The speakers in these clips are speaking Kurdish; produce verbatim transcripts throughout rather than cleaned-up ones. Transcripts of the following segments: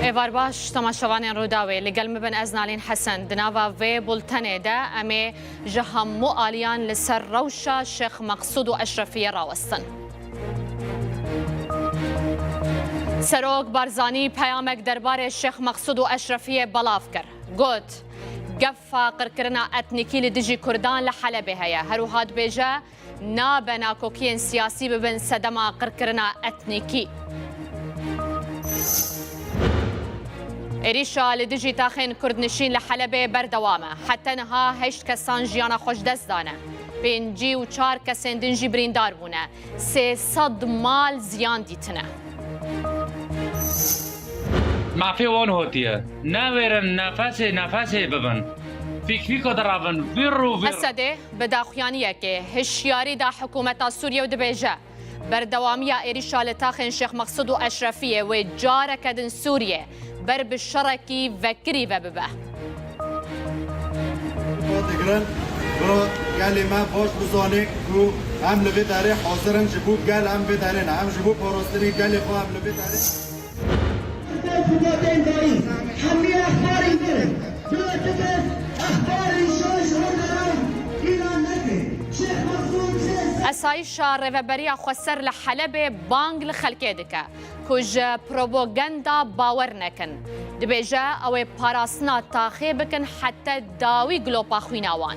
Êvar baş, temaşevanên Rûdawê, li gel min bin ez Nalîn Hesen. Di nava vê bultenê de em ê ji hemû aliyan li ser rewşa Şêx Meqsûd û Eşrefiyê rawestin. Serok Barzanî peyamek derbarê Şêx Meqsûd û Eşrefiyê belav kir. Got, gefa qirkirina etnîkî li dijî Kurdan li Helebê heye. Her wiha dibêje, nabe nakokiyên siyasî bibin sedema qirkirina etnîkî. Êrîşa li dijî taxên Kurdnişîn li Helebê berdewam e. Heta niha heşt kesan jiyana xwe ji dest dane. Pêncî û çar kesên din jî birîndar bûne. Sê sed mal ziyan dîtine. Mafê wan hotiye. Newêrin nefesê nefesê bibin. Fîk fîko direvin. Vîr û vîr. Esedê bi daxuyaniyekê hişyarî da hikûmeta Sûriyê û dibêje, berdewamiya êrîşa li taxên Şêx Meqsûd û Eşrefiyê wê careke din Sûriyê ber bi şerekî vekirî ve bibe. Digrin ku gelê me baş bizane ku em li vê derê hazir in, ji bo gel em vê derê ne, em ji bo parastinê gelê xwe em li vê derê. Esayîşa Rêveberiya Xweser li Helebê bang li xelkê dike ku ji propaganda bawer nekin. Dibêje ew ê parastina taxê bikin heta dawî gilopa xwîna wan.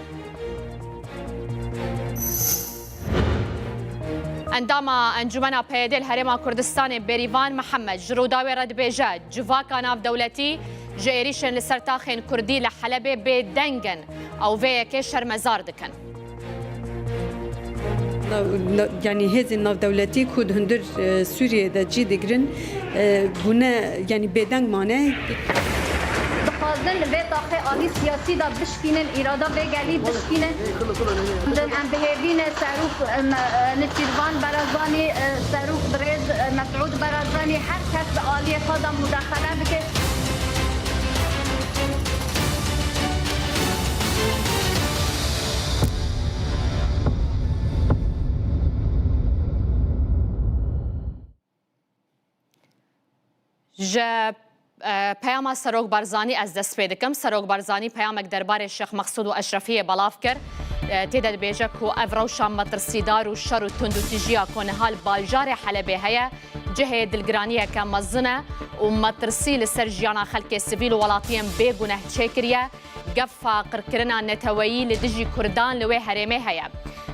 Endama Encûmena P Y D li Herêma Kurdistanê Bêrîvan Mihemed ji Rûdawê re dibêje, civaka navdewletî ji êrîşên li ser taxên Kurdî li Helebê bêdeng in. Ew vê yekê şermezar dikin. Nav-, na-, yanî hêzên navdewletî ku di hundir, e, Sûriyê de cî digirin, e, bûne, yanî bêdeng mane. Dixwazin li vê taxê alî siyasî de bişkînin, îrada vê gelî bişkînin. Em bi hêvî ne serok, em, e, Nêçîrvan Barazanî, e, serok birêz, e, Mesûd Barazanî, her kes bi aliyê xwe de mudexele bike. Ji, e, peyama Serok Barzanî ez dest pê dikim. Serok Barzanî peyamek derbarê Şêx Meqsûd û Eşrefiyê belav kir. E, tê de dibêje ku ev rewşa metirsîdar û şer û tundûtijiya ku niha li bajarê Helebê heye, cihê dilgiraniyeke mezin e û metirsî li ser jiyana xelkê sivîl û welatiyên bêguneh çêkiriye. Gefa qirkirina neteweyî li dijî Kurdan li wê herêmê heye.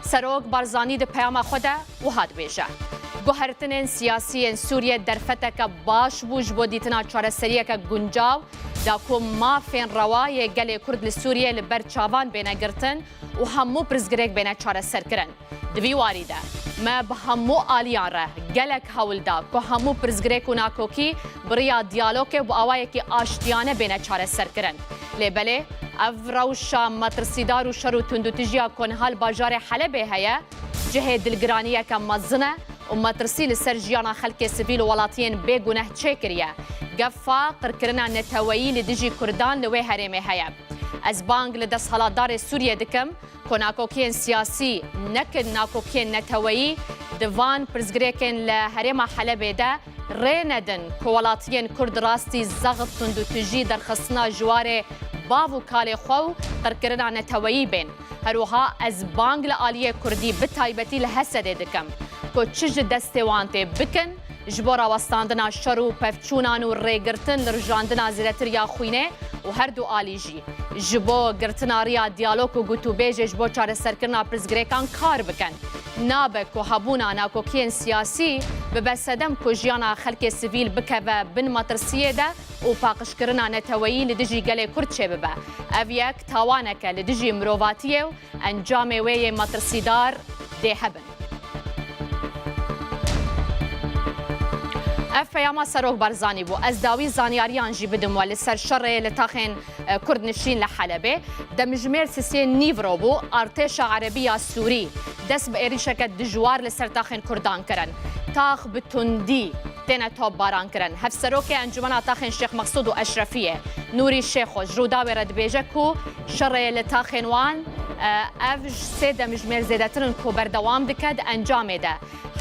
Serok Barzanî di peyama xwe de wiha dibêje, guhertinên siyasî yên Sûriyê derfeteke baş bû ji bo dîtina çareseriyeke guncaw, da ku mafên rewa yê gelê Kurd li Sûriyê li ber çavan bêne girtin û hemû pirsgirêk bêne çareserkirin. Di vî warî de, me bi hemû aliyan re gelek hewl da ku hemû pirsgirêk û nakokî bi riya diyalogê û bi awayekî aştiyane bêne çareserkirin. Lê belê, ev rewşa metirsîdar û şer û tundûtijiya ku niha li bajarê Helebê heye, cihê dilgiraniyeke mezin e û metirsî li ser jiyana xelkê sivîl û welatiyên bêguneh çêkiriye. Gefa qirkirina neteweyî li dijî Kurdan li wê herêmê heye. Ez bang li desthilatdarê Sûriyê dikim, ku nakokiyên siyasî nekin nakokiyên neteweyî, di van pirsgirêkên li herêma Helebê de rê nedin ku welatiyên Kurd rastî zext, tundûtijî, derxistina ji warê bav û kalê xwe û qirkirina neteweyî bên. Her wiha ez bang li aliyê Kurdî, bi taybetî li Hesedê dikim ku çi ji destê wan tê bikin, ji bo rawestandina şer û pevçûnan û rêgirtin li rijandina zêdetir ya xwînê û her du alî jî ji bo girtina riya diyalog û gotûbêjê ji bo çareserkirina pirsgirêkan kar bikin. Nabe ku hebûna nakokiyên siyasî bibe sedem ku jiyana xelkê sivîl bikeve bin metirsiyê de û paqijkirina neteweyî li dijî gelê Kurd çêbibe. Ev yek tawaneke li dijî mirovatiyê û encamê wê yê metirsîdar dê hebin. Ev peyama Serok Barzanî bû. Ez dawî zanyariyan jî bidim we li ser şerê li taxên, e, Kurd nişîn li Helebê. Demjimêr sisê nîvro bû, artêşa Erebî ya Sûrî dest bi êrîşeke dijwar li ser taxên Kurdan kirin. Tax bi tundî têne topbaran kirin. Hevserokê Encûmena Taxên Şêx Meqsûd û Eşrefiyê, Nûrî Şêxo, ji Rûdawê re dibêje ku şerê li taxên wan Ev ji sê demjimêr zêdetir in ku berdewam dike di encamê de.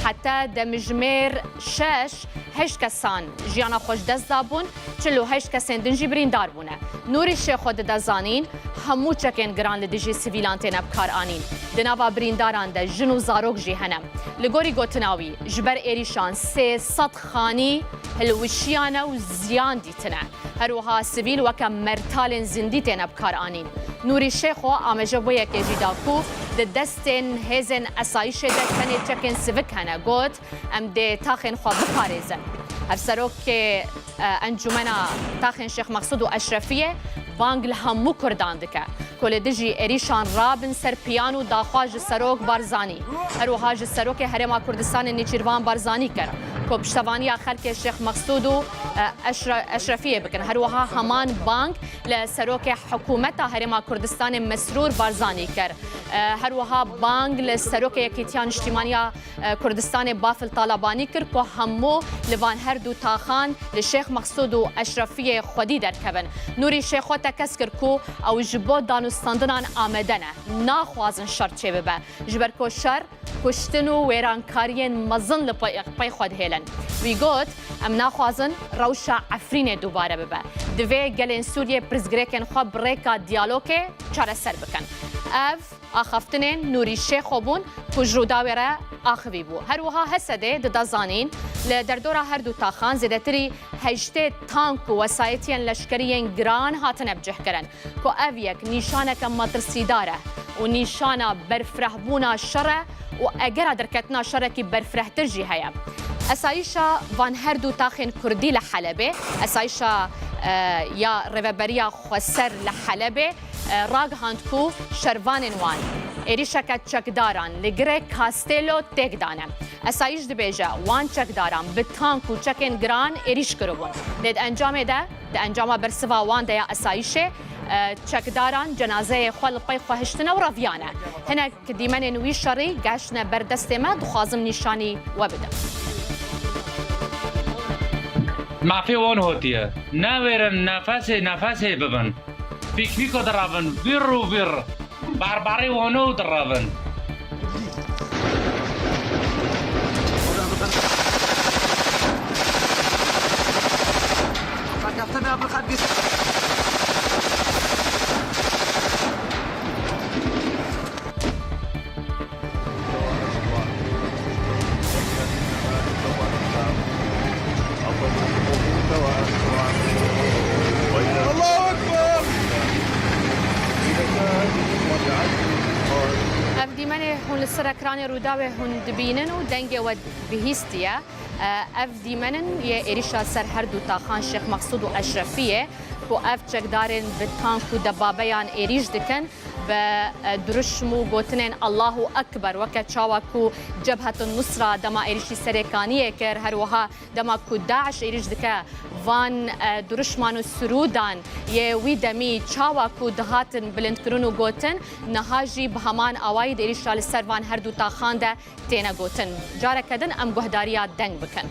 Heta demjimêr şeş, heşt kesan jiyana xwe ji dest dabûn, çil û heşt kesên din jî birîndar bûne. Nûrî Şêxo dide zanîn, hemû çekên giran li dijî sivîlan têne bikaranîn. Di nava birîndaran de jin û zarok jî hene. Li gorî gotina wî, ji ber êrîşan sê sed xanî hilwişiyane û ziyan dîtine. Her wiha sivîl weke mertalên zindî têne bikaranîn. Nûrî Şêxo amaje bo yekê jî da ku di destên hêzên esayîşê de tenê çekên sivik hene, got, Em dê taxên xwe biparêzin. Hevserokê, e, Encûmena Taxên Şêx Mexsûd û Eşrefiyê bang li hemû Kurdan dike ku li dijî êrîşan rabin ser piyan û daxwaz ji Serok Barzanî, her wiha ji Serokê Herêma Kurdistanê Nêçîrvan Barzanî kir ku piştevaniya xelkê Şêx Mexsûd û, e, Eşre-, Eşrefiyê bikin. Her wiha heman bang li Serokê Hikûmeta Herêma Kurdistanê Mesrûr Barzanî kir. E, her wiha bang li Serokê Yekîtiya Niştîmaniya e, Kurdistanê Bafil Talabanî kir ku hemû li van her du taxan li Şêx Mexsûd û Eşrefiyê xwedî derkevin. Nûrî Şêxo tekez kir ku ew ji bo danûstandinan amade ne. Naxwazin şer çêbibe. Ji ber ku şer, kuştin û wêrankariyên mezin li pey, pey xwe dihêlin. Wî got, Em naxwazin rewşa Efrînê dubare bibe. Divê gelên Sûriyê pirsgirêkên xwe bi rêka diyalogê çareser bikin. Ev axaftinên Nûrî Şêxo bûn ku ji Rûdawê re axivî bû. Her wiha Hesedê dide zanîn, li derdora her du taxan zêdetirî heştê tank û wesayetiyên leşkerî yên giran hatine bicihkirin, ku ev yek nîşaneke metirsîdar e û nîşana berfirehbûna şer e û egera derketina şerekî berfirehtir jî heye. Esayîşa van her du taxên kurdî li Helebê, esayîşa, e, ya Rêveberiya Xweser li Helebê, e, ragihand ku şervanên wan êrîşeke çekdaran li girê Castello têk dane. Esayîş dibêje, wan çekdaran bi tank û çekên giran êrîş kiribûn. Lê di encamê de, di encama bersiva wan de ya esayîşê, e, çekdaran cenazeyê xwe li pey xwe hiştine û reviyane. Hinek dîmenên wî şerî geştine ber destê me, dixwazim nîşanî we bidim. Mafê wan hotiye. Newêrin nefesê nefesê bibin. Pîknîko direvin, vîr û vîr. Barbarê wano direvin. Ev dîmenê hûn li ser ekranê Rûdawê hûn dibînin û dengê we bihîstiye. Ev dîmen in yê êrîşa ser her du taxan Şêx Mexsûd û Eşrefiyê ku ev çekdarên bi tank û debabeyan êrîş dikin, bi, e, dirûşm û gotinên Allahu Ekber, weke çawa ku Cebhetun Nusra dema êrîşî Serêkaniyê kir, her wiha dema ku DAIŞ êrîş dike, van, e, dirûşman û sirûdan yê wî demî çawa ku dihatin bilindkirin û gotin, niha jî bi heman awayî di êrîşa li ser van her du taxan de têne gotin. Careke din em guhdariya deng bikin.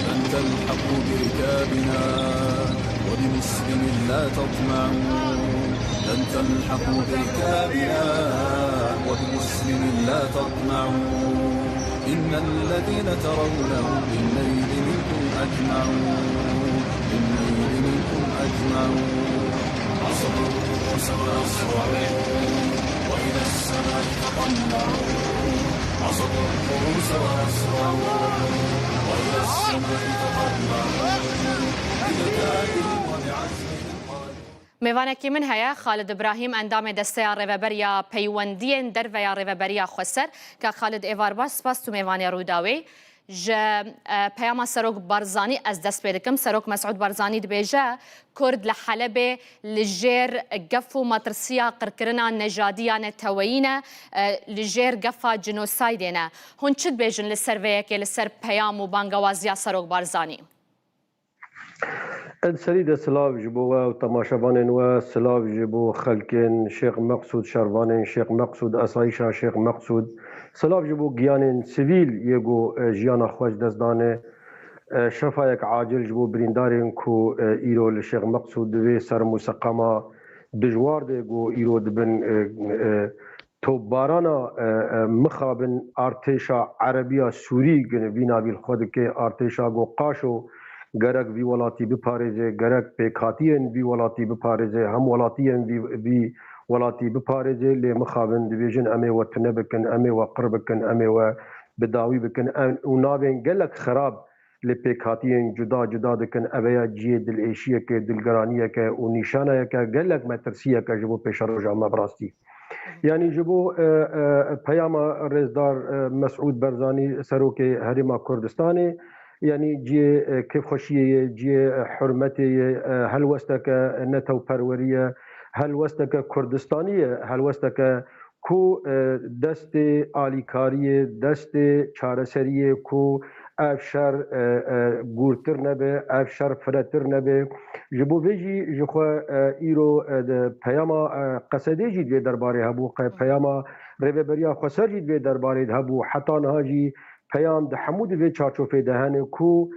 لن تلحقوا بركابنا وبمسلم لا تطمعوا. لن تلحقوا بركابنا وبمسلم لا تطمعوا. إن الذين ترونه بالليل منكم أجمعون. بالليل منكم أجمعون. عصروا الرؤوس وأسرعوا. وإلى السماء تطلعوا. عصروا الرؤوس وأسرعوا. وإلى السماء تطلعوا. بذكائهم وبعزمهم قالوا Mêvanekî min heye, Xalid Îbrahîm, endamê Desteya Rêveberiya Peywendiyên Derve ya Rêveberiya Xweser. Kak Xalid, êvar baş, spas tu mêvanê Rûdawê. Ji, e, peyama Serok Barzanî ez dest pê dikim. Serok Mesûd Barzanî dibêje, Kurd li Helebê li jêr gef û metirsiya qirkirina nejadî ya neteweyî ne, e, li jêr gefa cinosaydê ne. Hûn çi dibêjin li ser vê yekê, li ser peyam û bangewaziya Serok Barzanî? Ed serî de silav ji bo we û temaşevanên we, silav ji bo xelkên Şêx Meqsûd, şervanên Şêx Meqsûd, esayîşa Şêx Meqsûd, silav ji bo giyanên sivîl yê ku, e, jiyana xwe ji dest dane. E, şefayek acil ji bo birîndarên ku, e, îro li Şêx Meqsûd di vê serm û seqama dijwar de ku îro dibin, e, e, topbarana, e, e, mixabin artêşa Erebiya Sûrî gine vî navî li xwe dike, artêşa ku qaşo gerek vî welatî biparêze, gerek pêkhatiyên vî welatî biparêze, hem welatiyên vî, vî welatî biparêze, lê mixabin dibêjin, em ê we tune bikin, em ê we qir bikin, em ê we bi dawî bikin, em, û navên gelek xerab li pêkhatiyên cuda cuda dikin. Ev ya cihê dilêşiyeke, dilgeraniyeke û nîşaneyeke gelek metirsiyeke ji bo pêşeroja me bi rastî. Yanî ji bo, e, e, peyama rêzdar, e, Mesûd Barzanî, Serokê Herêma Kurdistanê, yanî cihê, e, kêfxweşiyê ye, cihê, e, hurmetê ye, e, helwesteke netewperwerî ye, helwesteke Kurdistanî ye, helwesteke ku, e, destê alîkariyê, destê çareseriyê ku ev şer, e, e, gûrtir nebe, ev şer firetir nebe. Ji bo vê jî ji xwe, e, îro, e, de peyama, e, Qesedê jî di vê derbarê hebû, qe-, peyama Rêveberiya Xweser jî di vê derbarê de hebû. Heta niha jî peyam di hemû di vê çarçofê de hene ku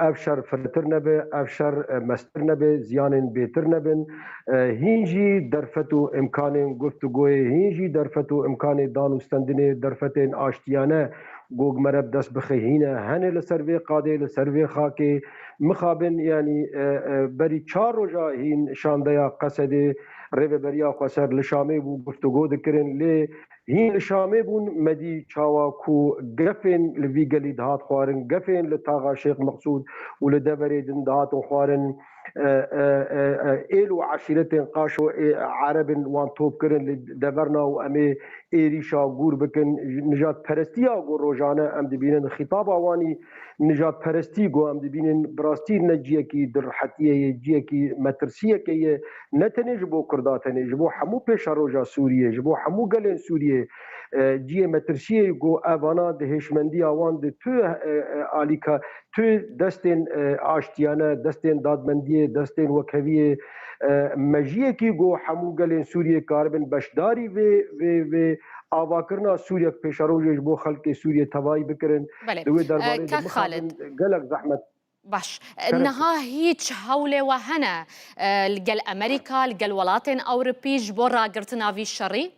ev şer firtir nebe, ev şer, e, mestir nebe, ziyanên bêtir nebin. E, hîn jî derfet û imkanên guftûgoyê, hîn jî derfet û imkanê dan û stendinê derfetên aştiyane ku bi me re bi dest bixe hîne, hene li ser vê qadê, li ser vê xakê. Mixabin, yanî, e, e, berî çar roja hîn şandeya Qesedê Rêveberiya Xweser li Şamê bû, guftûgo dikirin, lê hîn li Şamê bûn, me dî çawa ku gefên li vî gelî dihat xwarin, gefên li taxa Şêx Meqsûd û li deverê din dihatin xwarin, e, e, e, e, êl û eşîretên qaşo ê erebin wan top kirin li deverna û em ê êrîşa gûr bikin. Nijadperestiya ku rojane em dibînin, xîtaba wanî nijadperestî ku em dibînin, bi rastî ne ciyekî dilrehetiyê ye, ciyekî metirsiyeke ye, ne tenê ji bo Kurda tenê, ji bo hemû pêşeroja Sûriyê, ji bo hemû gelên Sûriyê, e, ciyê metirsiyê ku evana di hêşmendiya wan de tu, e, e, alîka, tu destên, e, aştiyane, destên dadmendiyê, destên wekheviyê, e, mejiyekî ku hemû gelên Sûriyê karibin beşdarî vê, vê, vê avakirina Sûriyek pêşerojê ji bo xelkê Sûriyê tevayî bikirin. Belê. Di wê derbarê de Kak Xalid, mixabin gelek zehmet. Baş. Niha hîç hewlê we hene, e, li gel Amerîka, li gel welatên Ewropî ji bo ragirtina vî şerî?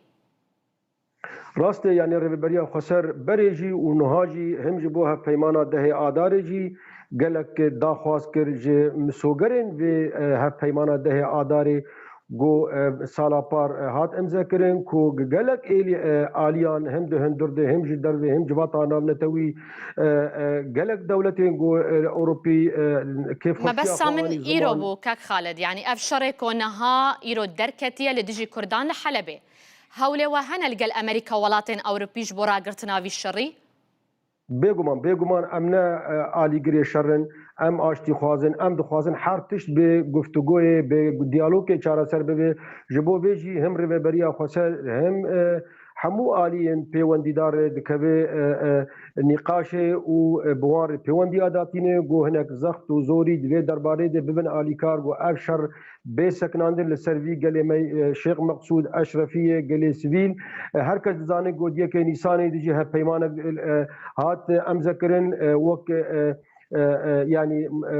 Rast e, yanî Rêveberiya Xweser berê jî û niha jî him ji bo hevpeymana dehê Adarê jî gelek daxwaz kir ji misogerên vê, e, hevpeymana dehê Adarê ku, e, sala par, e, hat imze kirin, ku gelek êlî, e, aliyan him di hundir de, him ji derve, him civata navnetewî, e, e, gelek dewletên ku, e, Ewropî, e, kêfxweşiya Mebesta xwe min anî îro ziman. Bû, Kak Xalid, yanî ev şerê ku niha îro derketiye li dijî Kurdan li Helebê. Hewlê we hene li gel Amerîka, welatên Ewropî ji bo ragirtina vî şerî? Bêguman, bêguman em ne, e, alîgirê şer in, em aştî xwazin, em dixwazin her tişt bi guftûgoyê, bi diyalogê çareser bibe. Ji bo vê jî him Rêveberiya Xweser, him, e, hemû aliyên pêwendîdar re dikeve, e, e, nîqaşê û, e, bi wan re pêwendiya datîne, ku hinek zext û zorî di vê derbarê de bibin alîkar, ku ev şer bê sekinandin li ser vî gelê me, e, Şêx Meqsûd, Eşrefiyê, gelê sivîl. E, her kes dizane ku di yekê Nîsanê de jî hevpeymanek, e, hat emze kirin, e, wek, e, e, e, yanî, e,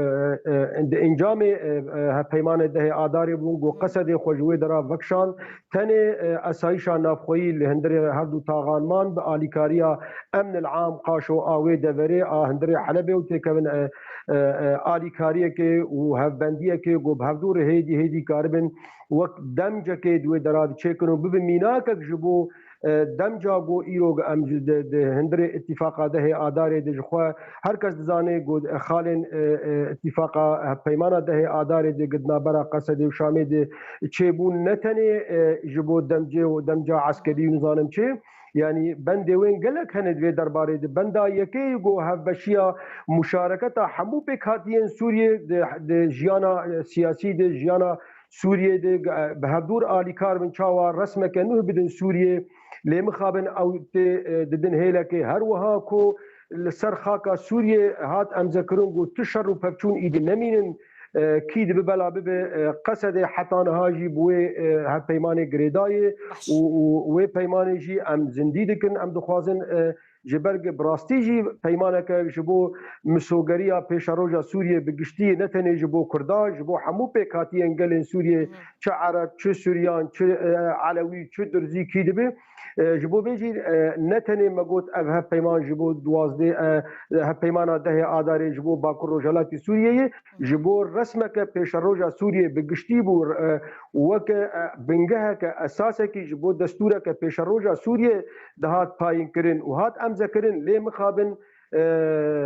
e, di encamê, e, e, hevpeymanê dehê Adarê bûn, ku Qesedê xwe ji wê dera vekişand. Tenê, e, esayîşa navxweyî li hundirê her du taxan man bi alîkariya Emnil Am, qaşo a wê deverê, a hundirê Helebê û têkevin, e, e, e, alîkariyekê û hevbendiyekê ku bi hevdû re hêdî hêdî karibin wek demcekê di wê dera de çêkin û bibe mînakek ji bo E, demca ku îro em ji di, di hundirê îtîfaqa dehê Adarê de ji xwe her kes dizane ku xalên, e, e, îtîfaqa hevpeymana dehê Adarê de di navbera Qesedê û Şamê de çêbûn ne tenê, e, ji bo demcê û demca eskerî û nizanim çi, yanî bendê wên gelek hene di vê derbarê de. Benda yekê ku hevbeşiya muşareketa hemû pêkhatiyên Sûriyê di, di jiyana, e, siyasî de, jiyana Sûriyê de, e, bi hevdûr alîkar bin çawa resmeke nû bidin Sûriyê. Lê mixabin ew tê, e, didin hêlekê. Her wiha ku li ser xaka Sûriyê hat emzekirin ku tu şer û pevçûn îdî nemînin, e, kî dibe bela bibe, e, Qesedê heta niha jî bi wê, e, hevpeymanê girêdayê Baş. û, û wê peymanê jî em zindî dikin. Em dixwazin, e, ji ber ku bi rastî jî peymaneke ji bo misogeriya pêşeroja Sûriyê bi giştî, ne tenê ji bo Kurdan, ji bo hemû pêkhatiyên gelên Sûriyê, Hı. çi Ereb, çi Suryan, çi, e, Elewî, çi Durzî kî dibe. E, ji bo vê jî, e, ne tenê me got ev hevpeyman ji bo duwazdeh, e, hevpeymana dehê Adarê ji bo Bakur Rojhelatê Sûriyeyê, ji bo resmeke pêşeroja Sûriyê bi giştî bû, e, weke, e, bingeheke esasekî ji bo destûreke pêşeroja Sûriyê dihat tayînkirin û hat emzekirin, lê mixabin, e,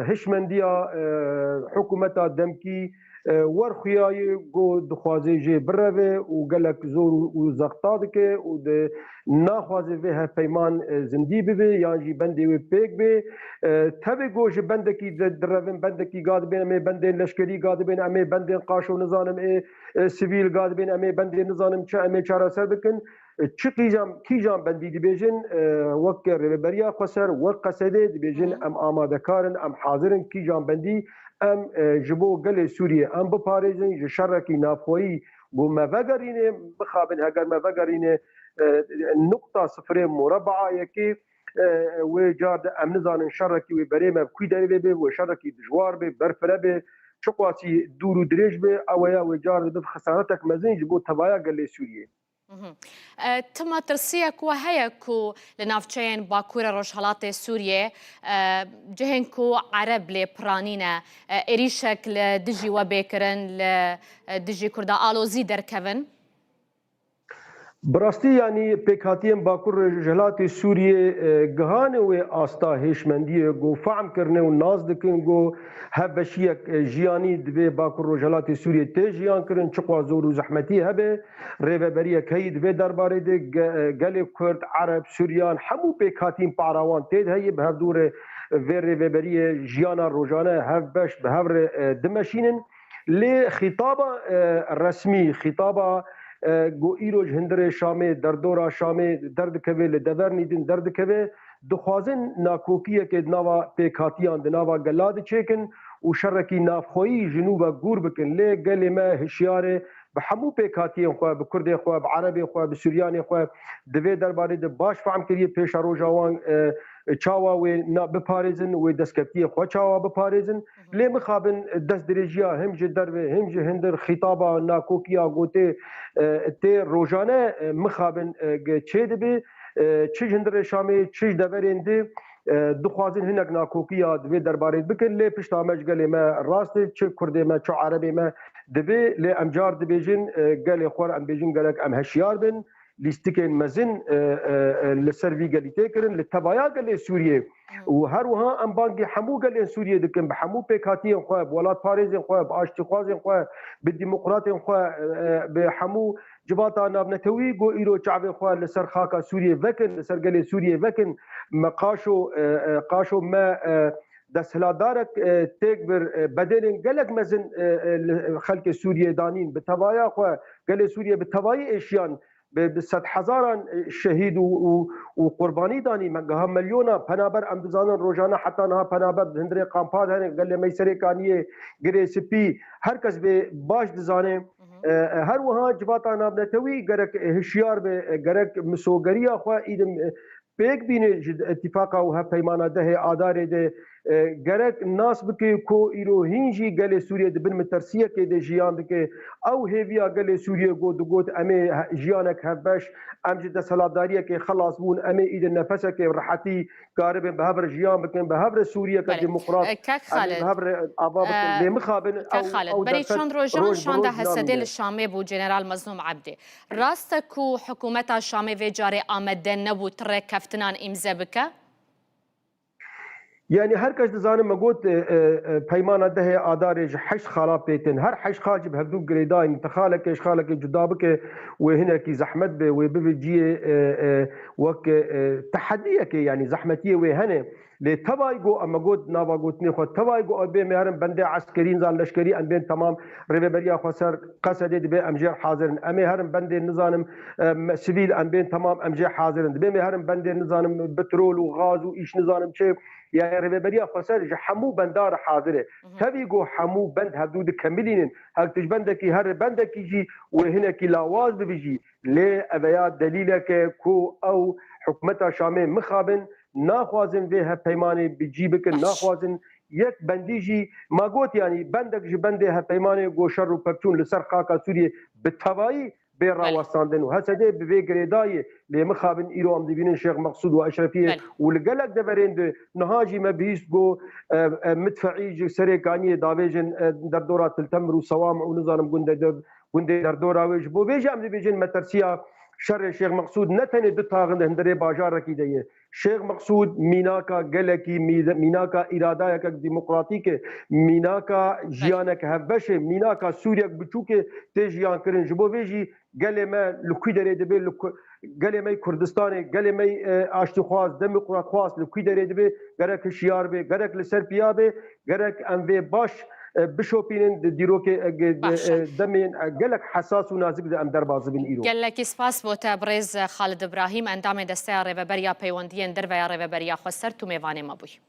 hişmendiya, e, hikûmeta demkî, e, werxuyaye ku dixwaze jê bireve û gelek zor û, û zexta dike û di naxwaze vê hevpeyman, e, zindî bibe yan jî bendê wê pêk bê. E, tevê ku ji bendekî di, direvin, bendekî ga dibên, em ê bendên leşkerî ga dibên, em ê bendên qaşo nizanim ê, e, sivîl ga dibên, em ê bendên nizanim çi, em ê çareser bikin. E, çi qîjan, kîjan bendî dibêjin, e, wek Rêveberiya Xweser, wek Qesedê dibêjin, Hı hı. em amadekar in, em hazir in, kîjan bendî em, e, ji bo gelê Sûriyê em biparêzin, ji şerekî navxweyî ku me vegerîne, bixabin heger me vegerîne, e, nuqta sifirê murebaa yekê, e, wê car de em nizanin şerekî wê berê me bi kû derê vê bê, wê şerekî dijwar bê, berfire bê, çiqasî dûr û dirêj bê, ew ya wê car de bi xesaretek mezin ji bo tevaya gelê Sûriyê. Mhm. E, ti metirsiyek we heye ku li navçeyên Bakurê Rojhelatê Sûriyê, e, cihên ku Ereb lê piranî ne, e, êrîşek li dijî we bê kirin, li, e, dijî Kurda alozî derkevin? Bi rastî, yanî pêkhatiyên Bakur Rojhilatê Sûriyê, e, gihane wê asta hêşmendiyê ku fehm kirine û nas dikin ku hevbeşiyek, e, jiyanî divê Bakur Rojhilatê Sûriyê tê jiyan kirin, çiqas zor û zehmetî hebe. Rêveberiyek heyî di vê derbarê de ge-, gelê Kurd, Ereb, Suryan, hemû pêkhatîn parawan tê de heye, bi hevdû re vê rêveberiyê jiyana rojane hevbeş bi hev re, e, dimeşînin. Lê xîtaba, e, resmî, xîtaba, e, ku îro ji hundirê Şamê, derdora Şamê derdikeve, li devernî din derdikeve, dixwazin nakokiyekê di nava pêkhatiyan, di nava gela de çêkin û şerekî navxweyî ji nû ve gûr bikin. Lê gelê me hişyar e, bi hemû pêkhatiyên xwe, bi Kurdê xwe, bi Erebê xwe, bi Suryanê xwe, di vê derbarê de baş fehm kiriye pêşeroja wan, e, çawa wê na-, biparêzin, wê destkeftiyê xwe çawa biparêzin. Lê mixabin destdirêjiya him ji derve, him ji hindir xîtaba nakokiya gotê, e, tê rojane, e, mixabin, e, ge-, çê dibe, e, çi ji hindirê Şamê, çi ji deverên di, e, dixwazin hinek nakokiya di vê derbarê bikin, lê pişta me ji gelê me rast e, çi Kurdê me, çi Erebê me dibe, lê em car dibêjin, e, gelê xwe re em bêjin gerek em heşyar bin, lîstikên mezin, e, e, e, li ser vî gelî tê kirin, li tevaya gelê Sûriyê. Û her wiha em bangî hemû gelên Sûriyê dikin, bi hemû pêkhatiyên xwe, bi welatparêzên xwe, bi aştîxwazên xwe, bi demokratên xwe, e, e, bi hemû civata navnetewî ku îro çavê xwe li ser xaka Sûriyê vekin, li ser gelê Sûriyê vekin, me qaşo, e, e, qaşo me, e, desthilatdarek, e, têk bir, e, bedelên gelek mezin, e, e, li xelkê Sûriyê danîn, bi tevaya xwe, gelê Sûriyê bi tevayî êşiyan, bi, bi sedhezaran, e, şehîd û, û, û qurbanî danî, me giha milyona penaber, em dizanin rojane heta niha penaber di hundirê kampa de hene, gelê me yî Serê Kaniyê, Girê Spî, her kes bê baş dizane. E, e, her wiha civata navnetewî gerek, e, hişyar be, e, gerek misogeriya xwe îdim, e, pêk bîne ji îtîfaqa û hevpeymana dehê Adarê de, E, gerek nas bike ku îro hîn jî gelê Sûriyê di bin metirsiyekê de jiyan dike. Ew hêviya gelê Sûriyê got, digot, "Em ê he-, jiyanek hevbeş, em ji desthilatdariyekê xelas bûn, em ê îdî nefesekê rehetî karibin bi hev re jiyan bikin, bi hev re Sûriyeke Belê. demokrat, E, Kak em ê Xalid, bi hev re ava bikin." e, Lê mixabin Kak ew, Xalid, ew berî derfet çend rojan roj bi şanda roj Hesedê li namîne. Şamê bû General Mezlûm Ebdî. Rast e ku hikûmeta Şamê vê carê amade nebû ti rêkeftinan îmze bike? Yanî her kes dizane me got, e, e, e, peymana dehê Adarê ji heşt xala pê tên. Her heşt xal jî bi hevdû girêdayîn. Ti xalekê ji xalekê cuda bike, wê hinekî zehmet be, wê bibe ciyê, e, e, wek, e, tehediyekê, yanî zehmetiyê wê hene. Lê tevayî got, em me got nava gotinê xwe, tevayî got, em bê me herin bendê eskerî, nizan leşkerî, em bên temam rêveberiya xwe ser Qesedê dibe em jê hazir in. Em ê herin bendê nizanim, e, me-, sivîl, em bên temam em jê hazir in. Dibe me herin bendê nizanim petrol û gaz û îş nizanim çi. Yani rêveberiya xweser ji hemû benda re hazir e. Mhm. Tevî got hemû bend hevdû dikemilînin. Hek tu ji bendekî herî bendekî jî wê hinekî lawaz bibe jî. Lê eveya delîleke ku ew hikûmeta Şamê mixabin naxwazin vê hevpeymanê bi cî bikin, Baş. naxwazin yek bendî jî, ma got, yanî bendek ji bendê hevpeymanê got şer û pevçûn li ser xaka Sûriyê bi tevayî bê Belê. rawestandin û H S D bi vê girêdayî lê mixabin îro em dibînin Şêx Meqsûd û Eşrefiyê Belê. û li gelek deverên di niha jî me bihîst got, e, e, midfeî ji Serê Kaniyê davêjin, e, derdora Til Temir û Sewam û nizanim gundê de, gundê derdora wê. Ji bo vê jî em dibêjin metirsiya şerê Şêx Meqsûd ne tenê du taxin di hundirê bajarekî de ye. Şêx Meqsûd mînaka gelekî, mî-, mînaka îradayeke demokratîk e, mînaka jiyanek hevbeş e, mînaka Sûriyek biçûk e tê jiyan kirin. Ji bo vê jî gelê me li kû derê dibe, li ku-, gelê me yê Kurdistanê, gelê me yê, e, aştîxwaz, demokratxwaz li kû derê dibe, gerek hişyar be, gerek li ser piya be, gerek em vê baş, e, bişopînin di dîrokê, e, ge-, Baş e. e, demên, e, gelek hesas û nazik de em derbas dibin îro. Gelekî spas bo te birêz Xalid Îbrahîm, endamê Desteya Rêveberiya Peywendiyên Derve ya Rêveberiya Xweser, tu mêvanê me bûyî.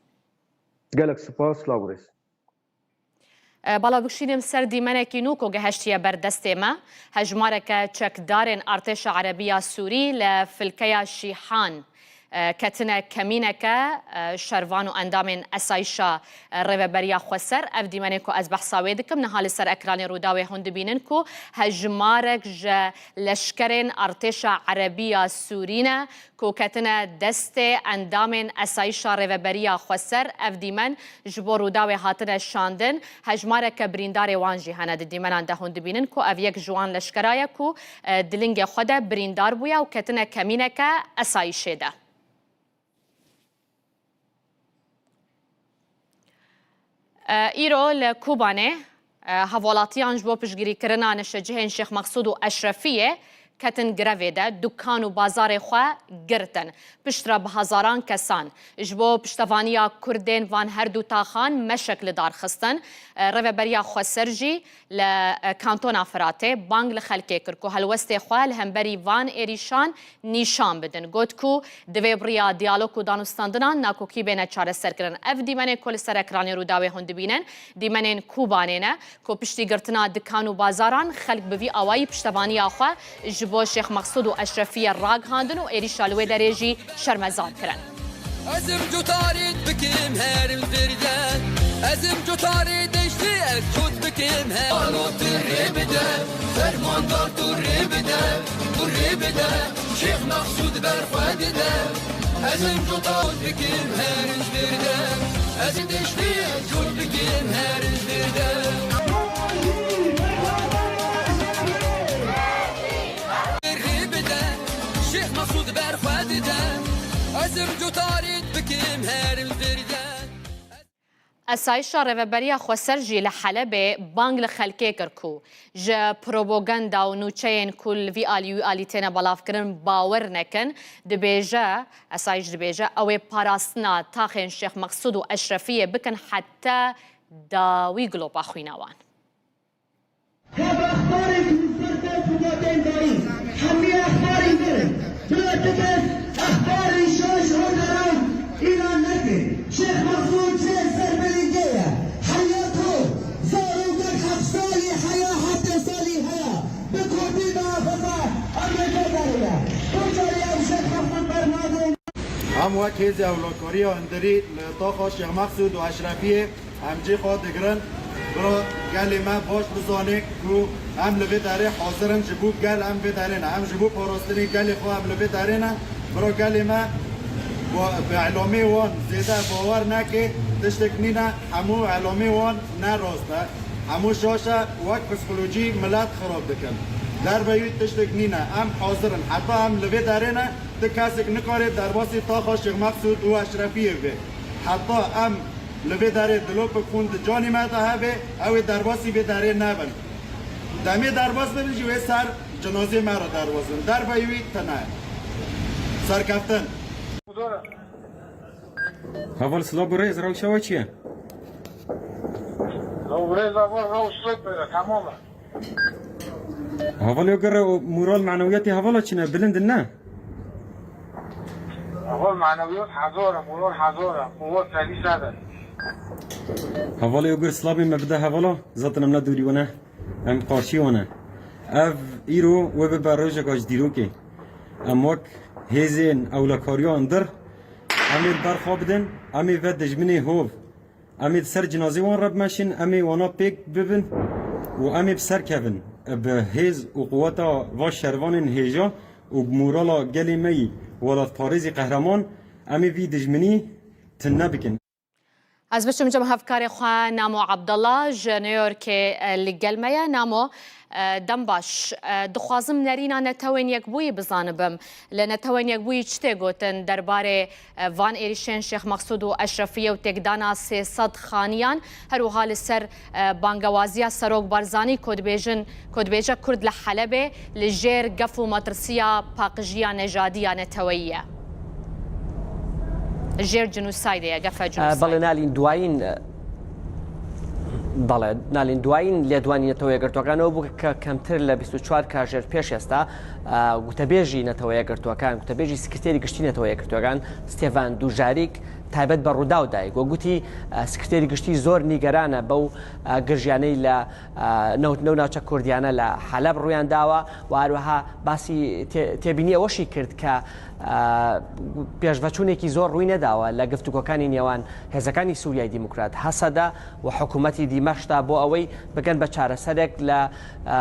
Gelek spas, silav û rêz. E, bala bikşînim ser dîmenekî nû ku gehiştiye ber destê me. Hejmareke çekdarên artêşa Erebiya Sûrî li filkeya Şîhan, e, ketine kemîneke, e, şervan û endamên esayîşa, e, Rêveberiya Xweser. Ev dîmenê ku ez behsa wê dikim, niha li ser ekranê Rûdawê hûn dibînin ku hejmarek ji leşkerên artêşa Erebiya Sûrî ne ku ketine destê endamên esayîşa Rêveberiya Xweser. Ev dîmen ji bo Rûdawê hatine şandin. Hejmareke birîndarê wan jî hene di dîmenan de hûn dibînin ku ev yek ji wan leşkera ye ku, e, di lingê xwe de birîndar bûye û ketine kemîneke esayîşê de. E, îro li Kobanê, e, hevwelatiyan ji bo piştgirîkirina niştecihên Şêx Meqsûd û Eşrefiyê ketin grevê de, dukan û bazarê xwe girtin. Piştre bi hezaran kesan ji bo piştevaniya Kurdên van her du taxan meşek li dar xistin. E, Rêveberiya Xweser jî li, e, Kantona Firatê bang li xelkê kir ku helwestê xwe li hemberî van êrîşan nîşan bidin. Got ku divê bi riya diyalog û danûstandinan nakokî bêne çareserkirin. Ev dîmenê ku li ser ekranê Rûdawê hûn dibînin, dîmenên Kobanê ne ku piştî girtina dikan û bazaran xelk bi vî awayî piştevaniya xwe ji bo Şêx Meqsûd û Eşrefiyê ragihandin û êrîşa li wê derê jî şermezar kirin. Ez im cutarî bikim herim virde. Ez im cutarî deştî ez cut bikim her. Alo tu rê bide. Fermandar tu rê bide. Tu rê bide. Şêx Meqsûd ber xwe dide. Ez im cutar bikim herim virde. Ez deştî ez cut bikim herim virde. Rê bide, Şêx Mesûd ber xwe dide. Ez im cutarî bikim her li vir de. Esayîşa Rêveberiya Xweser jî li Helebê bang li xelkê kir ku ji propaganda û nûçeyên ku li vî alî wî alî têne belavkirin bawer nekin. Dibêje, esayîş dibêje, ew ê parastina taxên Şêx Meqsûd û Eşrefiyê bikin heta dawî gilopa xwîna wan. Hebe exbarên ku li ser dest û vatên dayî, hemî exbarên din. Bila tu kes exbarên şaş û xerab îlan neke. Şêx Mesûd çê ser bilîngê ye. Heya ku zarokek heft salî heya, heftê salî heya. Bi kurdî daxwaza em ê vê derê ne. Tu carî ew Şêx Mesûd bernadin. Em Wek hêzê ewlakariya hundirî li taxa Şêx Mexsûd û Eşrefiyê em cî xwe digirin. Bira gelê me baş bizane ku em li vê derê hazir in, ji bo gel em vê derê ne. Em ji bo parastinê gelê xwe em li vê derê ne. Bira gelê me bi elamê wan zêde bawer neke, tiştek nîne, hemû elamê wan ne rast e. Hemû şaş e, wek psîkolojî milet xirab dikin. Derveyî tiştek nîne. Em hazir in. Heta em li vê derê ne, tu kesek nikare derbasî taxa Şêx Mexsûd û Eşrefiyê bê. Heta em li vê derê dilopek xûn di canê me de hebe, ew ê derbasî vê derê nebin. Demê derbas bibin jî wê ser cinazê me re derbas bin. Derveyî wî tune ye. Serkeftin. Heval silav û rêz, rewşa we çi ye? Rêz heval, rewş zor pêre, tamam e. Heval yo gere û moral manewiyatê hevala çi ne? Bilind in ne? Heval manewiyat hezar e, moral hezar e, quwwet serî sed e. Heval yo gere silavê me bide hevala, zaten em ne dûrî wan e. Em qarşî wan e. Ev îro wê bibe rojeka ji dîrokê. Em wek hêzên ewlekariya hundir, em ê li ber xwe bidin, em ê ve dijminê hov, em ê di ser cinazê wan re bimeşin, em ê wana pêk bibin û em ê bi ser kevin. Bi hêz û quweta va şervanên hêja û bi morala gelê me yî welatparêzî qehreman, em ê vî dijminî tune bikin. Ez biçim cem hevkarê xwe Namo Abdullah ji New Yorkê, e, li gel me ye. Namo, e, dem baş. E, dixwazim nerîna Netewên Yekbûyî bizanibim. Li Netewên Yekbûyî çi tê gotin derbarê, e, van êrîşên Şêx Mexsûd û Eşrefiyê û têkdana sê sed xaniyan, her wiha li ser, e, bangewaziya Serok Barzanî ku dibêjin, ku dibêje Kurd li Helebê li jêr gef û metirsiya paqijiya nejadî ya neteweyî ye. Jêr cînosaydê ye, gefe cînosaydê. بەڵێ، نالین، دوایین، بەڵێ، نالین، دوایین لێدوانی نەتەوە یەکگرتووەکانەوە بوو کە کەمتر لە بیست و چوار کاژێر پێش ئێستا، ئە، گوتەبێژی نەتەوە یەکگرتووەکان، گوتەبێژی سکرتێری گشتی نەتەوە یەکگرتووەکان، ستێڤان دوژاریک، تایبەت بە ڕووداو دایگوت. گوتی، ئە، سکرتێری گشتی زۆر نیگەرانە بەو، ئە، گرژیانەی لە، ئە، نەوت-، نەو ناوچە کوردیانە لە حەلەب ڕوویان داوە و هەروەها باسی تێ-، تێبینی ئەوەشی کرد کە، ئە، پێشڤەچوونێکی زۆر ڕووی نەداوە لە گفتوگۆکانی نێوان هێزەکانی سووریای دیموکرات، هەسەدە، و حکوومەتی دیمەشقدا بۆ ئەوەی بگەن بە چارەسەرێک لە، ئە،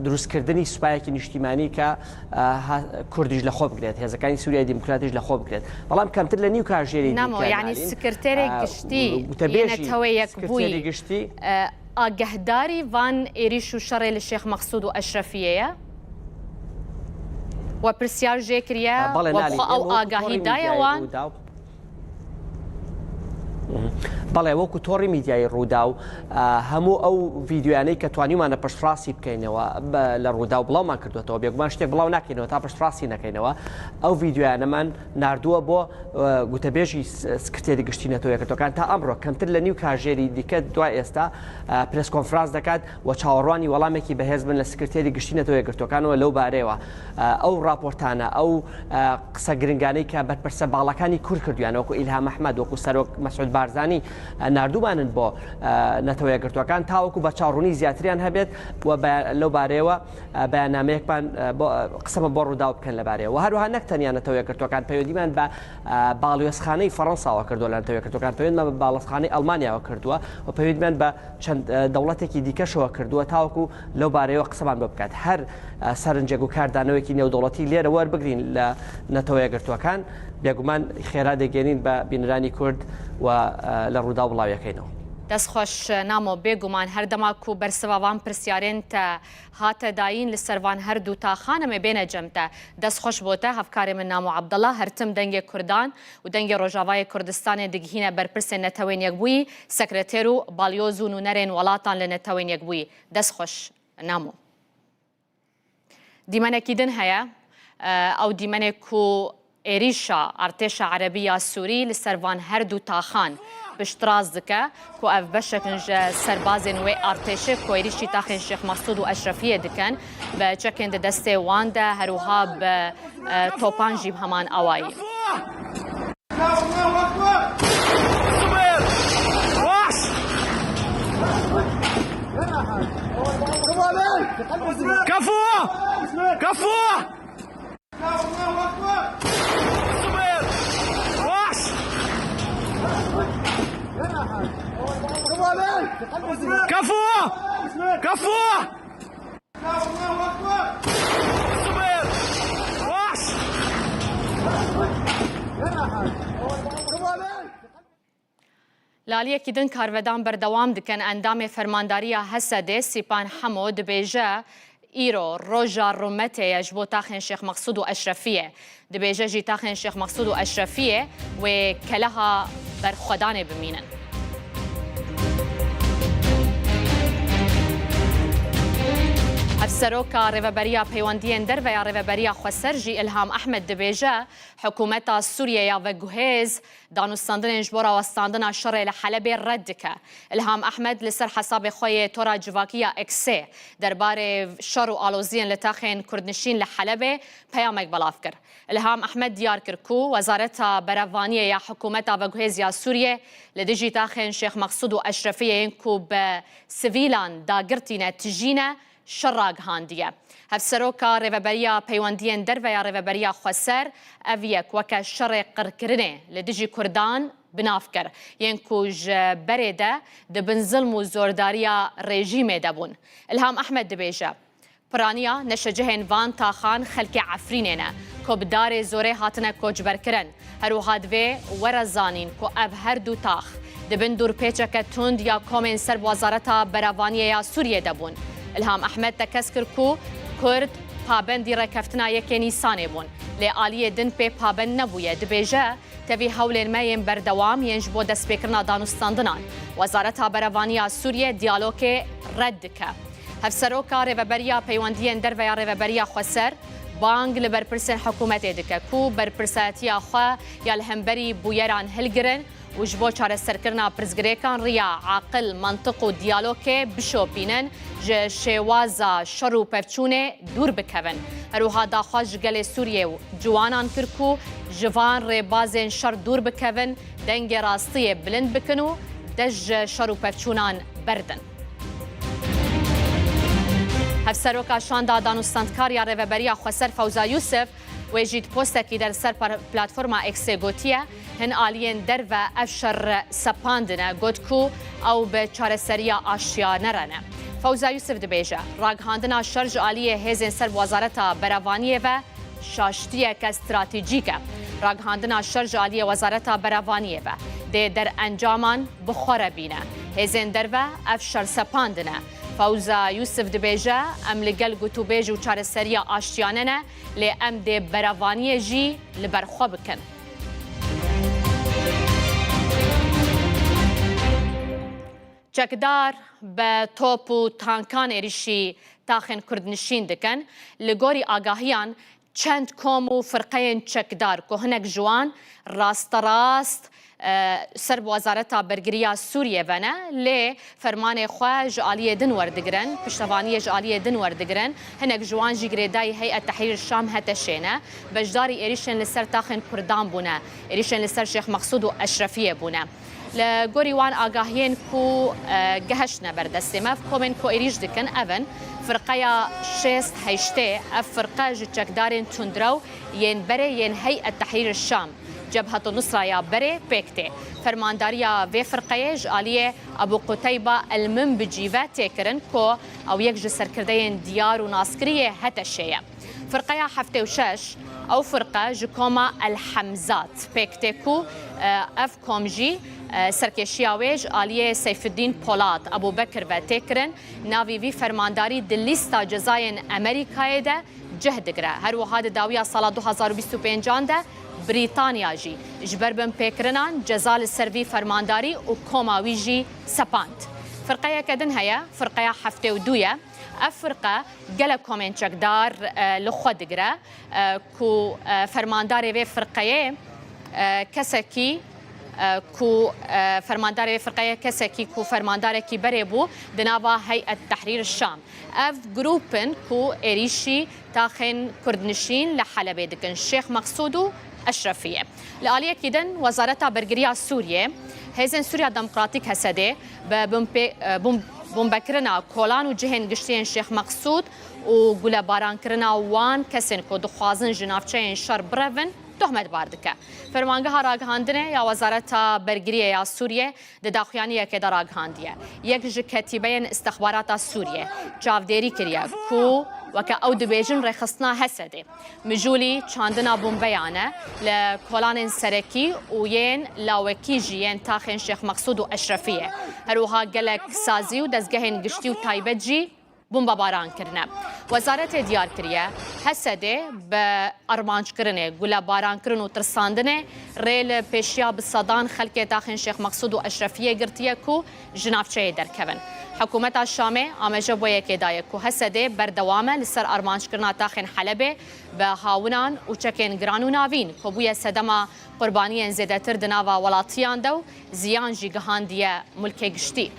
دروستکردنی سوپایەکی نیشتیمانی کە، ئە، ها-، کوردیش لە خۆ بگرێت، هێزەکانی سووریای دیموکراتیش لە خۆ بگرێت. بەڵام کەمتر لە نیو کاژێری نامۆ، دیکە یعنی نالین، سکرتێرێ ئە، گشتی گوتەبێژی یەنەتەوە یەک سکرتێری بووی، گشتی. ئە، ئاگەهداری ڤان ئێریش و شەڕێ لە شێخ مەخسوود و ئەشرەفیەیە؟ و پرسیار ژێ کریە، ئە، بەڵێ، و نالی، بخۆ ئەو ئێمە وەکو ئاگاهی تۆڕی دایە میدیایی وان؟ ڕووداو. بەڵێ، وەکو تۆڕی میدیایی ڕووداو، ئە، هەموو ئەو ڤیدیۆیانەی کە توانیمانە پشتڕاستی بکەینەوە، بە، لە ڕووداو بڵاومان کردوێتەوە. بێگومان شتێک بڵاو ناکەینەوە تا پشتڕاستی نەکەینەوە. ئەو ڤیدیۆیانەمان ناردووە بۆ، ئە، گوتەبێژی س-، سکرتێری گشتی نەتەوە یەکگرتوەکان تا ئەمڕۆ، کەمتر لە نیو کاژێری دیکە دوای ئێستا، ئە، پرێس کۆنفرانس دەکات و چاوەڕوانی وەڵامێکی بەهێز بن لە سکرتێری گشتی نەتەوە یەکگرتوەکانەوە لەو بارەیەوە. ئە، ئەو راپۆرتانە، ئەو، ئە، قسە گرنگانەی کە بەرپرسە باڵەکانی کورد کردویانە، وەکو ئیلهام ئەحمەد، وەکو سەرۆک مەسعود بارزانی، ئە، ناردوومانن بۆ، ئە، نەتەوە یەکگرتوەکان، تاوەکو بە چاوڕوونی زیاتریان هەبێت و بە، لەو بارەیەوە، ئە، بەیاننامەیەکمان، ئە، بۆ، ئە، قسەمان بۆ ڕووداو بکەن لەبارەیەوە. و هەروەها نەک تەنیا نەتەوە یەکگرتوەکان، پەیوەندیمان بە، ئە، باڵیۆزخانەی فەڕەنساوە کردووە لە نەتەوە یەکگرتوەکان، پەیوەندمان بە باڵیۆزخانەی ئەڵمانیاوە کردووە و پەیوەندیمان بە چەند، ئە، دەوڵەتێکی دیکەشەوە کردووە، تاوەکو لەو بارەیەوە قسەمان بۆ بکات. هەر، ئە، سەرنجێک و کاردانەوەیەکی نێودەوڵەتی لێرە وەربگرین لە نەتەوە یەکگرتوەکان، بێگومان خێرا دەگەێنین بە بینەرانی کورد و، ئە، لە ڕووداو بڵاویەکەینەوە. دەست خۆش نامۆ، بێگومان هەر دەما کو بەرسڤاوان پرسیارێن تە هاتە دایین لە سەروان هەردوو تاخانە مێ بێنە جەمتە. دەست خۆش بۆتە هەفکارێ من نامۆ عەبدەڵا، هەرتم دەنگێ کوردان و دەنگێ ڕۆژاڤایێ کوردستانێ دگهینە بەرپرسێ نەتەوەێن یەکبووی، سەکرەتێر و باڵیۆز و نوونەرێن وڵاتان لە نەتەوەێن یەکبووی. دەست خۆش نامۆ. دیمەنێکی دن هەیە، ئە، ئەو دیمەنێ کو ئێریشا ئەرتێشە عەرەبییا سووری لە سەروان هەردوو تاخان پشتڕاست دکە، کو ئەڤ بەشێکن ژە سەربازێن وێ ئەرتێشێ کو ئێریشی تاخێن شێخ مەسعود و ئەشرەفیە دکەن، بە چەکێن دە دەستێ وان دە، هەروها بە، ئە، تۆپان ژی هەمان ئاوایی. كفو! كفو! كفو! كفو! Li aliyekî din karvedan berdewam dikin. Endamê Fermandariya Hesedê Sîpan Hemo dibêje, îro roja rûmetê ye ji bo taxên Şêx Meqsûd û Eşrefiyê. Dibêje jî taxên Şêx Meqsûd û Eşrefiyê wê keleha berxwedanê bimînin. Hevseroka Rêveberiya Peywendiyên Derve ya Rêveberiya Xweser jî Ilham Ehmed dibêje, hikûmeta Sûriyê ya veguhêz danûstandinên ji bo rawestandina şerê li Helebê red dike. Ilham Ehmed li ser hesabê xwe yê tora civakî ya X-ê derbarê şer û aloziyên li taxên Kurdnişîn li Helebê peyamek belav kir. Ilham Ehmed diyar kir ku Wezareta Berevaniyê ya hikûmeta veguhêz ya Sûriyê li dijî taxên Şêx Meqsûd û Eşrefiyê yên ku bi sivîlan dagirtî ne, tijî ne, şer ragihandiye. Hevseroka Rêveberiya Peywendiyên Derve ya Rêveberiya Xweser ev yek weke şerê qirkirinê li dijî Kurdan bi nav kir, yên ku ji berê de di bin zilm û zordariya rejîmê de bûn. Ilham Ehmed dibêje, piraniya neşecihên van taxan xelkê Efrînê ne, ku bi darê zorê hatine koçberkirin. Her wiha divê were zanîn ku ev her du tax di bin dûrpêçeke tund ya komên ser bi Wezareta Berevaniyê ya Sûriyê de bûn. Ilham Ehmed tekez kir ku Kurd pabendî rêkeftina yekê Nîsanê bûn, lê aliyê din pê pabend nebûye. Dibêje, tevî hewlên me yên berdewam yên ji bo destpêkirina danûstandinan. Wezareta Berevaniya Sûriyê diyalogê red dike. Hevseroka Rêveberiya Peywendiyên Derve ya Rêveberiya Xweser bang li berpirsên hikûmetê dike ku berpirsayetiya xwe ya li hemberî bûyeran hilgirin û ji bo çareserkirina pirsgirêkan riya aqil, mantiq û diyalogê bişopînin, ji şêwaza şer û pevçûnê dûr bikevin. Her wiha daxwaz ji gelê Sûriyê û ciwanan kir ku ji van rêbazên şer dûr bikevin, dengê rastiyê bilind bikin û dest ji şer û pevçûnan berdin. Hevseroka Şanda Danûstandkar ya Rêveberiya Xweser Fewza Yûsif, wê jî di postekî de li ser par-, platforma X-ê gotiye, hin aliyên derve ev şer sepandine, got ku ew bi çareseriya aştiyane re ne. Fewza Yûsif dibêje, ragihandina şer ji aliyê hêzên ser bi Wezareta Berevaniyê ve şaştiyeke stratejîk e. Ragihandina şer ji aliyê Wezareta Berevaniyê ve dê derencaman bi xwe re bîne. Hêzên derve ev şer sepandine. Fewza Yûsif dibêje, em li gel gotûbêj û çareseriya aştiyane ne, lê em dê berevaniyê jî li ber xwe bikin. Çekdar bi top û tankan êrîşî taxên Kurdnişîn dikin. Li gorî agahiyan, çend kom û firqeyên çekdar ku hinek ji wan rasterast, e, ser bi Wezareta Bergiriya Sûriyê ve ne, lê fermanê xwe ji aliyê din werdigirin, piştevaniyê ji aliyê din werdigirin. Hinek ji wan jî girêdayî Heyet Tehrîr Şam, H T Ş'ê ne, beşdarî êrîşên li ser taxên Kurdan bûne, êrîşên li ser Şêx Meqsûd û Eşrefiyê bûne. Li gorî wan agahiyên ku, e, gehiştine ber destê me, komên ku êrîş dikin ev in: firqeya şêst heştê, ev firqe ji çekdarên tundrew yên berê yên Heyet Tehrîr Şam, Cebhetu Nusra ya berê pêk tê. Fermandariya vê firqeyê ji aliyê Ebû Quteyba El Minbicî ve tê kirin ku ew yek ji serkirdeyên diyar û naskirî yê H T Ş'ê ye. Firqeya heftê û şeş, ew firqe ji koma El Hemzat pêk tê ku, e, ev kom jî, e, serkêşiya wê ji aliyê Seyfiddîn Polat Ebûbekir ve tê kirin. Navê vî fermandarî di lîsta cezayên Amerîkayê de cih digire. Her wiha di dawiya sala du hazar û bîst û pêncan de Brîtanya jî ji ber binpêkirinan ceza li ser vî fermandarî û koma wî jî sepand. Firqeyeke din heye, firqeya heftê û du ye. Ev firqe gelek komên çekdar, e, li xwe digire, e, ku, e, fermandarê vê firqeyê, e, kesekî, e, ku, e, fermandarê vê firqeyê kesekî ku fermandarekî berê bû di nava Heyet Tehrîr Şam. Ev grûp in ku êrîşî taxên Kurdnişîn li Helebê dikin, Şêx Meqsûd û Eşrefiyê. Li aliyekî din, Wezareta Bergiriya Sûriyê, Hêzên Sûriya Demokratîk, H S D, bi binpê-, e, bûn-, bûnbekirina kolan û cihên giştî yên Şêx Meqsûd û gulebarankirina wan kesên ku dixwazin ji navçeyên şer birevin, tohmetbar dike. Fermangeha ragihandinê ya Wezareta Bergiriyê ya Sûriyê di daxuyaniyekê de ragihandiye, yek ji ketîbeyên istixbarata Sûriyê çavdêrî kiriye ku, weke ew dibêjin, rêxistina Hesedê mijûlî çandina bombeyan e li kolanên serekî û yên lawekî jî yên taxên Şêx Meqsûd û Eşrefiyê. Her wiha gelek sazî û dezgehên giştî û taybet jî bombebaran kirine. Wezaretê diyar kiriye, Hesedê bi armanckirinê, gulebarankirin û tirsandinê rê li pêşiya bi sedan xelkê taxên Şêx Meqsûd û Eşrefiyê girtiye ku ji navçeyê derkevin. Hikûmeta Şamê amaje bo yekê daye ku Hesedê berdewam e li ser armanckirina taxên Helebê bi hawinan û çekên giran û navîn ku bûye sedema qurbaniyên zêdetir di nava welatiyan de û ziyan jî gihandiye mulkê giştî.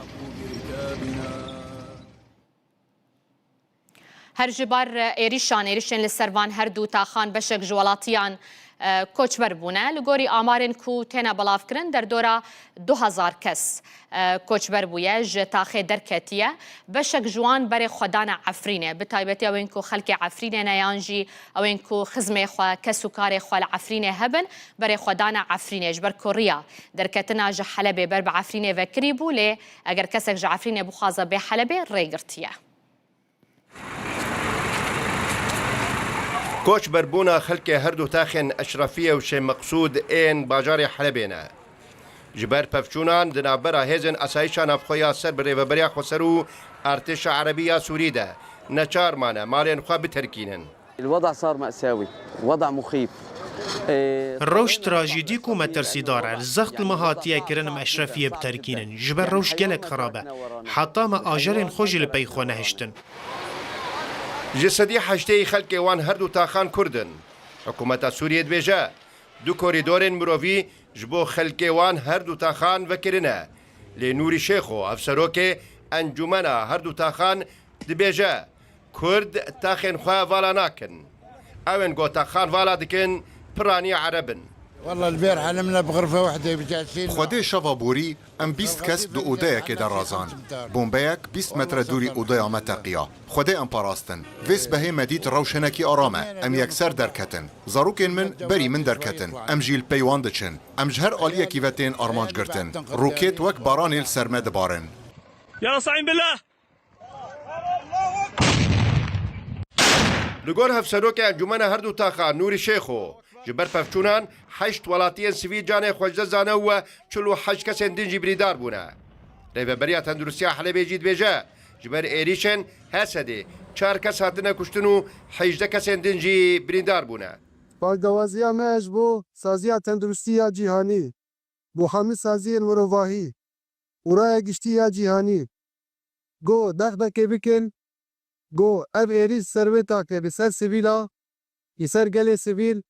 Her ji bar êrîşan, êrîşên li ser van her du taxan beşek ji welatiyan, e, koçber bûne. Li gorî amarên ku têne belavkirin, derdora du hezar kes, e, koçber bûye, ji taxê derketiye. Beşek ji wan berê xwe dane Efrînê. Bi taybetî ew ên ku xelkê Efrînê ne yan jî ew ên ku xizmê xwe, kes û karê xwe li Efrînê hebin, berê xwe dane Efrînê. Ji ber ku riya derketina ji Helebê ber bi Efrînê vekirî bû, lê eger kesek ji Efrînê bixwaze bê Helebê, rê girtiye. Koçberbûna xelkê her du taxên Eşrefiye û Şêx Meqsûd ên bajarê Helebê ne. Ji ber pevçûnan di navbera hêzên asayîşa navxwe ya ser bi Rêveberiya Xweser û artêşa Erebî ya Sûrî de neçar mane malên xwe biterkînin. الوضع صار مأساوي، وضع مخيف. Rewş trajîdîk û metirsîdar e. Zext li me hatiye kirin em Eşrefiyê biterkînin. Ji ber rewş gelek xirab e. Heta me ajerên xwe jî li pey xwe nehiştin. Ji sedî heştê yî xelkê wan her du taxan Kurd in. Hikûmeta Sûriyê dibêje, du korîdorên mirovî ji bo xelkê wan her du taxan vekirine. Lê Nûrî Şêxo, hevserokê encûmena her du taxan, dibêje, Kurd taxên xwe vala nakin. Ew ên ku taxan vala dikin, piranî Ereb in. والله البارحة نمنا بغرفة وحدة بجاسين. Xwedê şeva borî em bîst kes di odeyekê de razand. Bombeyek bîst metre dûrî odeya me teqiya. Xwedê em parastin. Vê sibehê me dît rewş hinekî aram e. Em yekser derketin. Zarokên min berî min derketin. Em jî li pey wan diçin. Em ji her aliyekî ve tên armanc girtin. Rokêt wek baranê li ser me dibarin. يا صايم بالله. Li gor hevserokê encûmena her du taxa Nûrî Şêxo, ji ber pevçûnan heşt welatiyên sivîl canê xwe ji dest dane û çil û heşt kesên din jî birîndar bûne. Rêveberiya Tenduristiya Helebê jî dibêje, ji ber êrîşên Hesedê çar kes hatine kuştin û hejdeh kesên din jî birîndar bûne. Bangdawaziya me ji bo saziya tenduristî ya cîhanî, bo hemî saziyên mirovahî û raya giştî ya cîhanî, ku dexdekê bikin, ku ev êrîş ser wê taxê li ser sivîla, li ser gelê sivîl,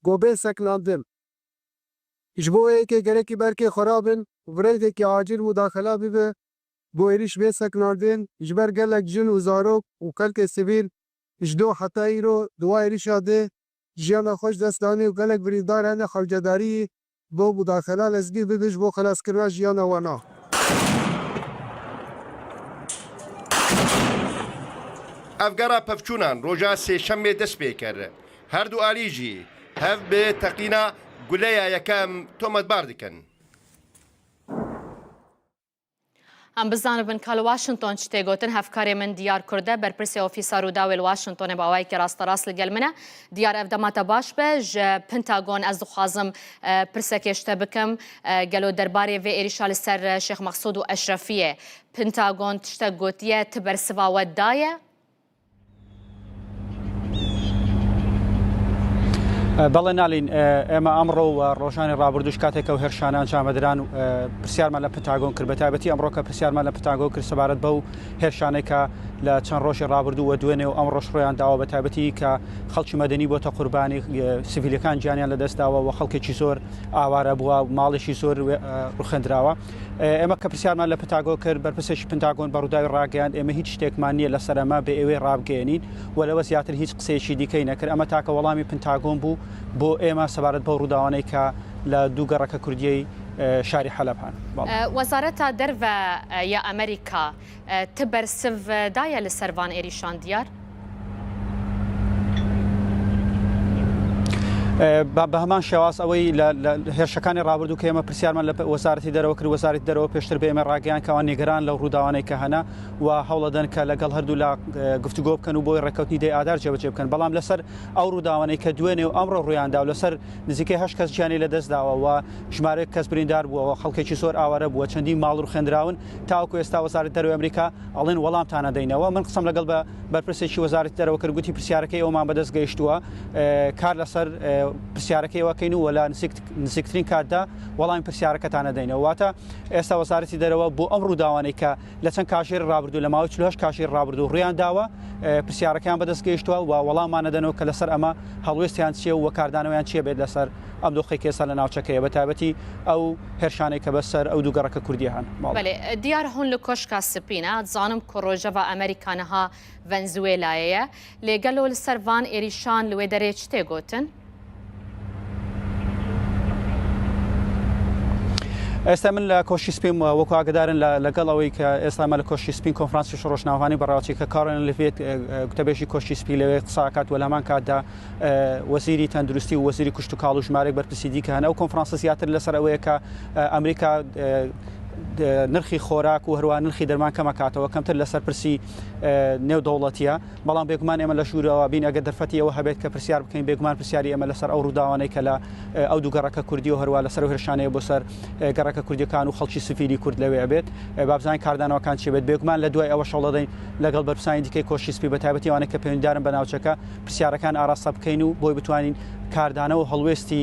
ku bê sekinandin. Ji bo wê yekê gerekî berkê xwe rabin û bi rengekî acîl mudaxela bibe, ku êrîş bê sekinandin, ji ber gelek jin û zarok û xelkê sivîl ji do heta îro di wa êrîşa de jiyana xwe ji dest danî û gelek birîndar hene xewcedarî bo mudaxela lezgî bibe ji bo xelaskirina jiyana wana. Ev gera pevçûnan roja Sêşemê dest pê kir. Her du alî jî hev bi teqîna guleya yekem tometbar dikin. Em bizanibin ka li Washington çi tê gotin. Hevkarê min Diyar Kurde, berpirsê Ofîsa Rûdawê li Washingtonê, bi awayekî rasterast li gel min e. Diyar, ev dema te baş be, ji Pentagon ez dixwazim, e, pirsekê ji te bikim. E, gelo derbarê vê êrîşa li ser, e, Şêx Mexsûd û Eşrefiyê Pentagon tiştek gotiye, ti bersiva we daye? بەڵێ نالین، ئێمە ئەمڕۆ و ڕۆژانی ڕابردووش کاتێک ئەو هێرشانە ئەنجامەدران، پرسیارمان لە پنتاگۆن کرد، بە تایبەتی ئەمڕۆ کە پرسیارمان لە پنتاگۆن کرد سەبارەت بەو هێرشانەی کە لە چەند ڕۆژی ڕابردوو و دوێنێ و ئەمڕۆش ڕۆیان داوە، بە تایبەتی کە خەڵکی مەدەنی بۆتە قوربانی، سیڤیلەکان گیانیان لەدەست داوە و خەڵکێکی زۆر ئاوارە بووە، ماڵێکی زۆر ڕوخێندراوە. ئێمە کە پرسیارمان لە پنتاگۆن کرد، بەرپرسێکی پنتاگۆن بە ڕووداوی ڕاگەیاند، ئێمە هیچ شتێکمان نییە لەسەر ئەمە، بێ ئێوەی ڕابگەیەنین و لەوە زیاتر هیچ قسەیەکی دیکەی نەکرد. ئەمە تاکە وەڵامی پنتاگۆن بوو بۆ ئێمە سەبارەت بەو ڕووداوانەی کە لە دوو گەڕەکە کوردیەی، ئێ، شاری حەلەب هەن. بەڵێ. ئە، وەزارەتا دەرڤە، ئە، یا ئەمریکا، ئە، ti bersiv، ئە، دایە لەسەر van êrîşan Diyar؟ بە هەمان شێواز ئەوەی لە هێرشەکانی ڕابردوو کە ئێمە پرسیارمان لە وەزارەتی دەرەوە کرد، وەزارەتی دەرەوە پێشتر بە ئێمە ڕاگەیاند کە ئەوان نیگەران لەو ڕووداوانەی کە هەنا و هەوڵەدەن کە لەگەڵ هەردوو لا گفتوگۆ بکەن و بۆی ڕێککەوتنی دەی ئادار جێبەجێ بکەن. بەڵام لەسەر ئەو ڕووداوانەی کە دوێنێ و ئەمڕۆ ڕوویانداوە، لەسەر نزیکەی هەشت کەس گیانی لەدەستداوە و ژمارەیەک کەس بریندار بووەوە، خەڵکێکی زۆر ئاوارە بووە، چەندین ماڵ ڕوخێندراون. تاوەکو ئێستا وەزارەت دەرەوەی ئەمریکا ئەڵێن وەڵامتان نەدەینەوە. من قسەم لەگەڵ بە بەرپرسێکی وەزارەتی دەرەوە کرد، گوتی پرسیارەکەی ئەومان بەدەست گەیشتووە، کار لەسەر پرسیارەکەی ئەوەکەین و وەلا نزیکترین کاتدا وەڵامی پرسیارەکەتان نەدەینەوە. واتە ئێستا وەزارەتی دەرەوە بۆ ئەم ڕووداوانەی کە لە چەند کاژێری ڕابردوو، لە ماوەی چل و هەشت کاژێری ڕابردوو ڕوویان داوە، پرسیارەکەیان بەدەست گەیشتووە و وەڵاممان نەدەنەوە کە لەسەر ئەمە هەڵوێستیان چییە و کاردانەوەیان چییە بێت لەسەر ئەم دۆخەی کە ئێستا لە ناوچەکەیە، بە تایبەتی ئەو هێرشانەی کە بەسەر ئەو دوو گەڕەکە کوردیە هەن. بەڵێ. دیار هون li Koşka Spî ne, dizanim ku rojeva Amerîka niha Venezuelayê ye. Lê gelo li ser van êrîşan li wê derê çi tê gotin? ئێستا من لە کۆشی سپیم، وەکو ئاگدارن لەگەڵ ئەوەی کە ئێستا ئەمە لە کۆشی سپین کۆنفرانسی ڕۆژناوانی بەڕاوچی کە کارۆلین لڤێت، گوتەبێژی کۆشی سپی، لەوێ قساکات و لەمان کاتدا وەزیری تەندروستی و وەزیری کشت و کاڵ و ژمارێک بەرپرسی دیکە هەن. ئەو کۆنفرانسە زیاتر لەسەر ئەوەیە کە ئەمریکا نرخی خۆراک و هەروە نرخی دەرمان کەمەکاتەوە، کەمتر لەسەر پرسی نێودەوڵەتیە. بەڵام بێگومان ئێمە لە ژوورەوە بین، ئەگەر دەرفەتی ئەوە هەبێت کە پرسیار بکەین، بێگومان پرسیاری ئێمە لەسەر ئەو ڕووداوانەی کە لە ئەو دوو گەڕەکە کوردی و هەروە لەسەر ئەو هێرشانەیە بۆ سەر گەڕەکە کوردیەکان و خەڵکی سفیلی کورد لەوێ ئەبێت. بابزانین کاردانەوەکان چی بێت. بێگومان لە دوای ئەوە شەڵ دەدەین لەگەڵ بەرپرسانی دیکەی کۆشی سپی، بە تایبەتی ئەوانەی کە پەیوەندیدارن بە ناوچەکە، پرسیارەکان ئاراستە بکەین و بۆی بتوانین کاردانە و هەڵوێستی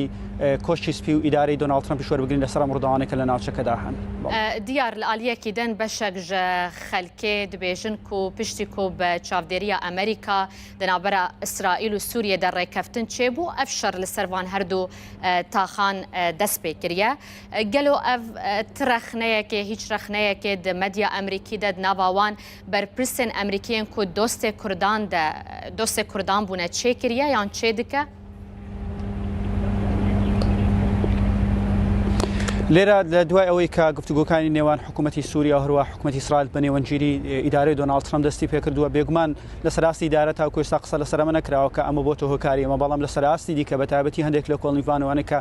کۆشی سپی و ئیدارەی دۆناڵد ترەمپیش وەربگرین لەسەر ئەم ڕووداوانەی کە لە ناوچەکەدا هەن. دیار لە ئالیەکی دن بەشەک ژە خەلکێ دبێژن کو پشتی کو بە چاودێریە ئەمریکا دە ناوبەرە ئیسرائیل و سووریە دە ڕێکەفتن چێبوو، ئەف شەڕ لە سەر وان هەردوو تاخان دەست پێ کریە. گەلۆ ئەف تی ڕەخنەیەکێ، هیچ ڕەخنەیەکێ دە مەدیا ئەمریکی دە دناوا وان بەرپرسێن ئەمریکیەن کو دۆستێ کوردان دە، دۆستێ کوردان بوونە چێ کریە یان چێ دکە؟ لێرە لە دوای ئەوەی کە گفتوگۆکانی نێوان حکوومەتی سووریا و هەروە حکوومەتی ئیسرائیل بە نێوەنگیری ئیدارەی دۆناڵد ترەمپ دەستی پێکردووە، بێگومان لەسەر ئاستی ئیدارە تاوکو ئێستا قسە لەسەر ئەمە نەکراوە کە ئەمە بۆتە هۆکاری ئێمە، بەڵام لەسەر ئاستی دیکە بە تایبەتی هەندێک لە کۆڵنیڤانەوانە کە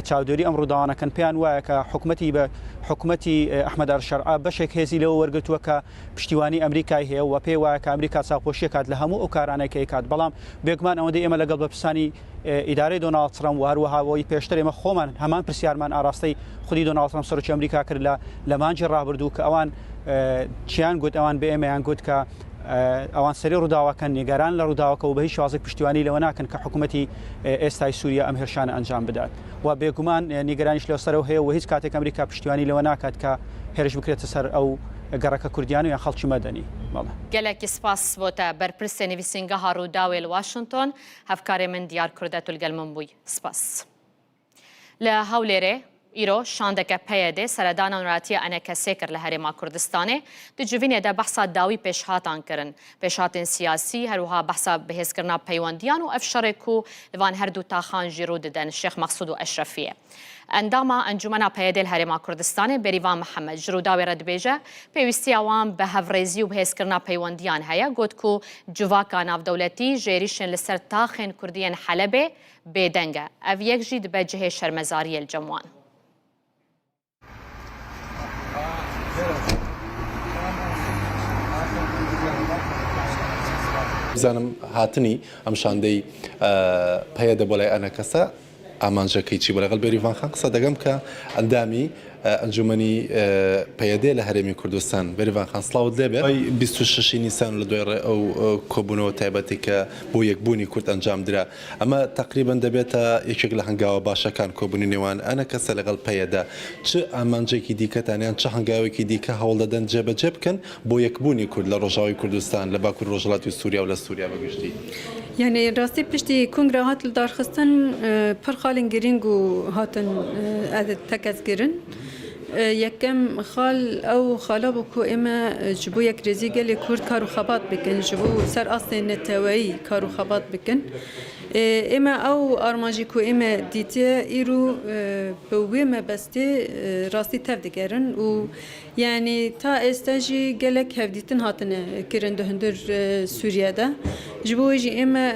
چاودێری ئەم ڕووداوانەکەن پێیان وایە کە حکوومەتی بە حکوومەتی ئەحمەد ئەلشەرع بەشێک هێزی لەوە وەرگرتووە کە پشتیوانی ئەمریکای هەیە و پێی وایە کە ئەمریکا چاوپۆشیەکات لە هەموو ئەو کارانەی کە ئەیکات. بەڵام بێگومان ئەوەندەی ئێمە لەگەڵ بەرپرسانی ئیدارەی دۆناڵد ترەمپ و هەروەها ئەوەی پێشتر ئێمە خۆمان هەمان پرسیارمان ئاراستەی خودی دۆناڵد ترەمپ سەرۆکی ئەمریکا کرد لە لە مانگی ڕابردوو کە ئەوان چیان گوت، ئەوان بە ئێمەیان گوت کە ئەوان سەری ڕووداوەکەن، نیگەران لە ڕووداوەکە و بە هیچ شێوازێک پشتیوانی لەوە ناکەن کە حکوومەتی ئێستای سووریا ئەم هێرشانە ئەنجام بدات و بێگومان نیگەرانیش لەو سەرەوە هەیە و هیچ کاتێک ئەمریکا پشتیوانی لەوە ناکات کە هێرش بکرێتە سەر ئەو گەڕەکە کوردیان و یان خەڵکی مەدەنی. بەڵێ. گەلێکی سپاس بۆتە بەرپرسێ نویسینگەها ڕووداوێ لە واشنتۆن، هەڤکارێ من دیار کوردە تو لەگەڵ من بووی. سپاس. لە هەولێرێ ئیرۆ شاندەکە پەیەدێ سەردانا نوراتی ئەنە کەسێ کرد لە هەرێما کوردستانێ. Di civînê de behsa dawî pêşhatan kirin, pêşhatên siyasî, her wiha behsa bihêzkirina peywendîyan û ev şerê ku li van her du taxan jî rû dide, Şêx Mexsûd û Eşrefiyê. Endama Encûmena PYDê li Herêma Kurdistanê Berîvan Mihemed ji Rûdawê re dibêje, pêwîstiya wan bi hevrêzî û bihêzkirina peywendiyan heye. Got ku civaka navdewletî ji êrîşên li ser taxên Kurdiyên Helebê bêdeng e. Ev yek jî dibe cihê şermezariyê li cem wan. Bizanim hatinî em şandey PYD bo lay enekese amancekî çi bo lay. Lê Berîvan Xan qisa degem ke endamî Encûmenî PYD li Herêmî Kurdistan. Berîvan Xan, silav dilê be. Ay bîst û şeş Nîsan li doy re ew kobûno taybetî ke bo yekbûnî Kurd encam dira. Ema teqrîben debête yekek li hengawa başekan kobûnî nêwan enekese legal PYD. Çi amancekî dîke tane yan çi hengawekî dîke hewl deden cêbecê bikin bo yekbûnî Kurd li Rojavayê Kurdistan, li Bakur Rojhilatê Sûriya û li Sûriya bi giştî? Yanî rastî piştî kongre hat lidarxistin, pir xalên girîng û hatin tekez kirin. Yekem xal ew xala bû ku ême ji bo yekrêzî gelê Kurd kar û xebat bikin, ji bo ser astê neteweyî kar û xebat bikin. Ê, ême ew armancî ku ême dîtiye îro, e, bi wê mebestê, e, rastî tev digerin û, yanî, ta êste jî gelek hevdîtin hatine kirin di hundir, e, Sûriye de. Ji bo wê jî ême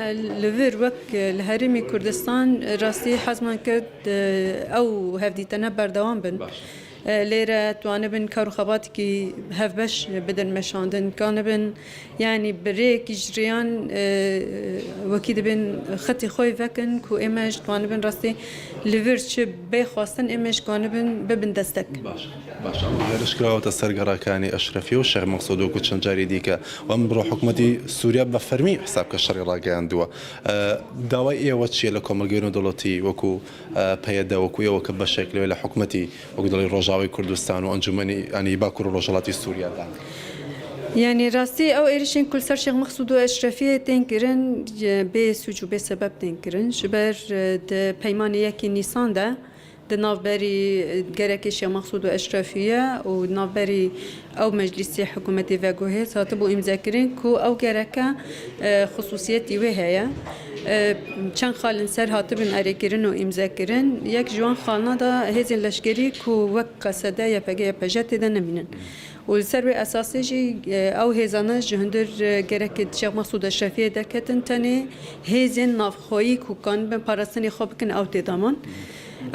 li vir wek li Herêmê Kurdistan rastî hezman kir ew hevdîtene berdewam bin. Baş. Lêre twanibin kar û xebatekî hevbeş bidin meşandin, kanibin, yanî bi rêyekî ji rêyan, e, wekî dibin xetê xwe vekin ku ême ji twanibin rastî li vir çi bê xwestin ême ji kanibin bibin destek. Baş, baş. Em hêriş kirawete ser gereka Eşrefiye û Şêx Mexsûd wekû çend carî dîke. Û em bi ro hikûmetî Sûriye bi fermî hesab ke şerê ragehandiwe. E, daway êwe çi ye li komelgehên dewletî wekû, e, P Y D, wekû êwe ke beşek li wê li hikûmetî wekî dawî Rojavayê Kurdistan û Encûmenî, yanî Bakur û Rojhilatî Sûriye de. Yanî rastî ew êrişên ku li ser Şêx Mexsûd û Eşrefiyê tên kirin, bê sûc û bê sebeb tên kirin. Ji ber, e, di peymanê yekê Nîsan de di navberî, e, gerekê Şêx Mexsûd û Eşrefiye û navberî ew meclîsê hikûmetê veguhêz hatibû îmzekirin ku ew gereke, e, xisûsiyetî wê heye. E, çend xalên ser hatibin erêkirin û îmzekirin. Yek ji wan xalna de hêzên leşkerî ku wek K S D, Y P G, Y P J tê de nemînin. Û li ser wê esasê jî, e, ew hêzane ji hundir, e, gerek Şêx Mexsûd Eşrefiyê derketin, tenê hêzên navxweyî ku kanibin parastinê xwe bikin ew tê de man.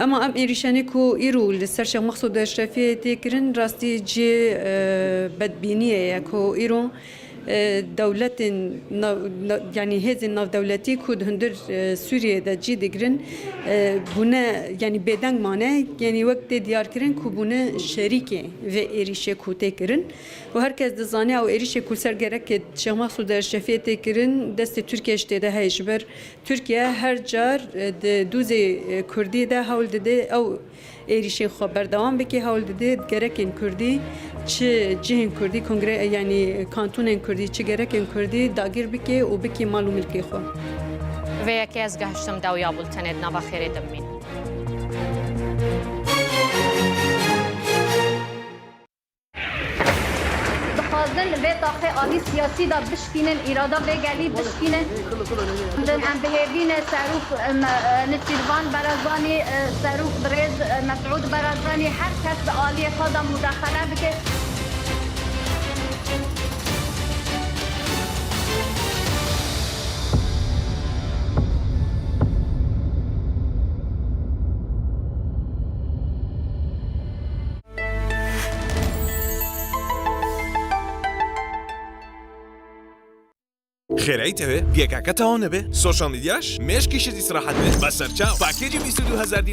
Ema em êrîşanê ku îro li ser Şêx Mexsûd Eşrefiyê tê kirin, rastî cihê, e, bedbîniyê ye ku îro, e, dewletên nav, na, yanî hêzên navdewletî ku di hundir, e, Sûriyê de cî digirin, e, bûne, yanî bêdeng mane, yanî wek tê diyarkirin ku bûne şerîkê vê êrîşê ku tê kirin. Û her kes dizane ew êrîşê ku ser gerekê Şêx Mexsûd Eşrefiyê tê kirin, destê Tirkiye jî tê de heye. Ji ber Tirkiye her car, e, di dûzê, e, Kurdî de hewl dide ew êrîşên xwe berdewam bike, hewl dide gerekên Kurdî, çi cihên Kurdî, kongre, e, yanî kantûnên Kurdî, çi gerekên Kurdî dagir bike û bike mal û milkê xwe. Vê yekê ez gehiştim Dewya Bultenê, di nava xêrê de bimînin. Dixwazin vê taxê alî siyasî de bişkînin, îrada vê gelî bişkînin. Em bi hêvî ne Serok, em, e, Nêçîrvan Barazanî, e, Serok birêz, e, Mesûd Barazanî, her kes di aliyê xwe de mudaxele bike. Xêreyî T V, yekeke tawa nebe, sosyal medyaş, mêşkî şidî sirahat be, be serçaw. Pakêcî bîst û du hezar